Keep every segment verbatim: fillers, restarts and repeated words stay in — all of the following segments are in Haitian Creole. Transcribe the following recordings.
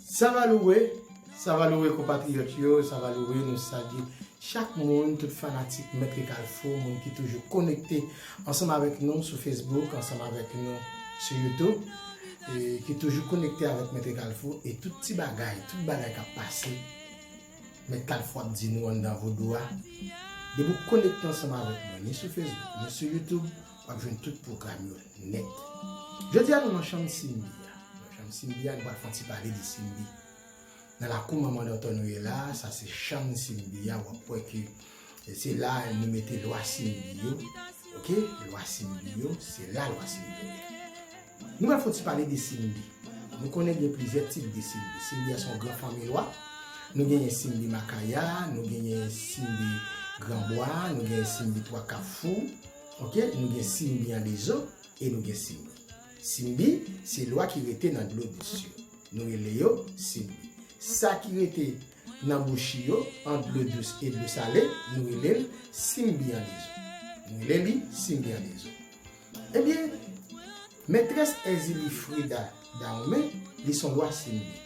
Sa va louwe, sa va louwe konpatriyòt yo, sa va louwe, nou salye chak moun, tout fanatik Mèt Kalfou, moun ki toujou konekte ansanm avèk nou sou Facebook, ansanm avèk nou sou YouTube, e ki toujou konekte avèk Mèt Kalfou, e tout ti bagay, tout bagay k ap pase, Mèt Kalfou ap di nou anndan vodou a. Depi w konekte ansanm avèk mwen, ni sou Facebook, ni sou YouTube, w ap jwenn tout pwogram yo nèt. Jodi a, nou nan chanm Simbi a. Nan chanm Simbi a, nou pral fè yon ti pale de Simbi. Nan lakou manman Dòtò nou ye la, sa se chanm Simbi a, w ap wè ke se la nou mete lwa Simbi yo. Oke? Lwa Simbi yo, se la lwa Simbi yo ye. Nou pral fè yon ti pale de Simbi. Nou konnen gen plizyè tip de Simbi. Simbi a se yon gran fanmi lwa. Nou genyen Simbi Makaya, nou genyen Simbi Granbwa, nou genyen Simbi Twa Kafou, oke? Nou gen Simbi Andezo e nou gen Simbi. Simbi, se lwa ki rete nan dlo dous yo. Nou rele yo Simbi. Sa ki rete nan bouchi yo, ant dlo dous e dlo sale, nou rele l Simbi Andezo. Nou rele li Simbi Andezo. Ebyen, mètrès Èzili Frida Dahomey, li se yon lwa Simbi.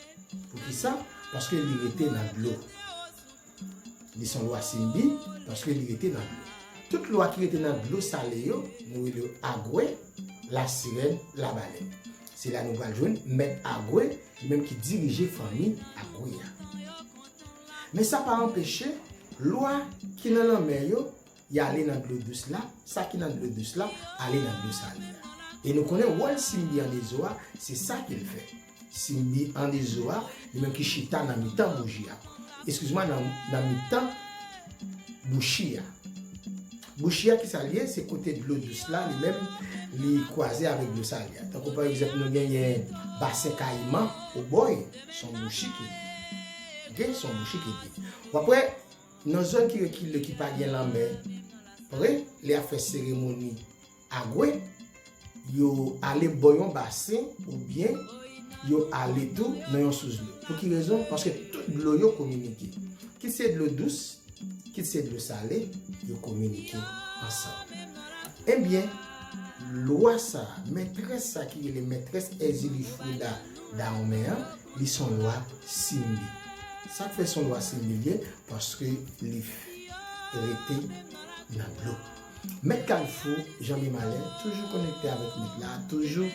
Poukisa? Paske li rete nan dlo. Li se yon lwa Simbi, paske li rete nan dlo. Tout lwa ki rete nan dlo sale yo, nou rele yo Agwe, Lasirèn, Labalèn. Se la nou pral jwenn Mèt Agwe, li menm ki dirije fanmi Agwe a. Men sa pa anpeche lwa ki nan lanmè yo, y ale nan dlo dous la, sa ki nan dlo dous la, ale nan dlo sale a. E nou konnen wòl Simbi Andezo a, se sa ke l fè. Simbi Andezo a, li menm ki chita nan mitan bouji a. Eskize mwa, nan, nan mitan bouchi a. Bouchi a, ki sa l ye? Se kote dlo dous la, li menm, li kwaze avèk dlo sale a. Tankou pa egzanp, nou genyen Basen Kayiman, Obòy, se yon bouchi ki, oke, se yon bouchi ki ye. W ap wè, nan zòn ki rekile, ki pa gen lanmè pre, lè y ap fè seremoni Agwe, yo ale bò yon basen oubyen yo ale tou nan yon sous dlo. Pou ki rezon? Paske tout dlo yo kominike. Kit se dlo dous, kit se dlo sale, yo kominike ansanm. Ebyen, lwa sa a, mètrès sa ki rele mètrès Èzili Frida Dahomey an, li se yon lwa Simbi. Sa k fè se yon lwa Simbi l ye? Paske li rete nan dlo. Mèt Kalfou, Janbe Malè, toujou konekte avèk Mèt la, toujou,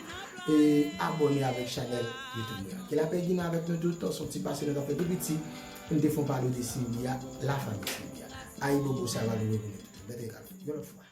e, abòne avèk chanèl YouTube mwen an. Ke lapè Gina avèk nou tout, se yon ti pase nou t ap fè tou piti, pou n te fè yon pale de Simbi a, lafanmi Simbi a. Ayibobo, sa va louwe pou nou tout. Mèt Kalfou, yon lòt fwa.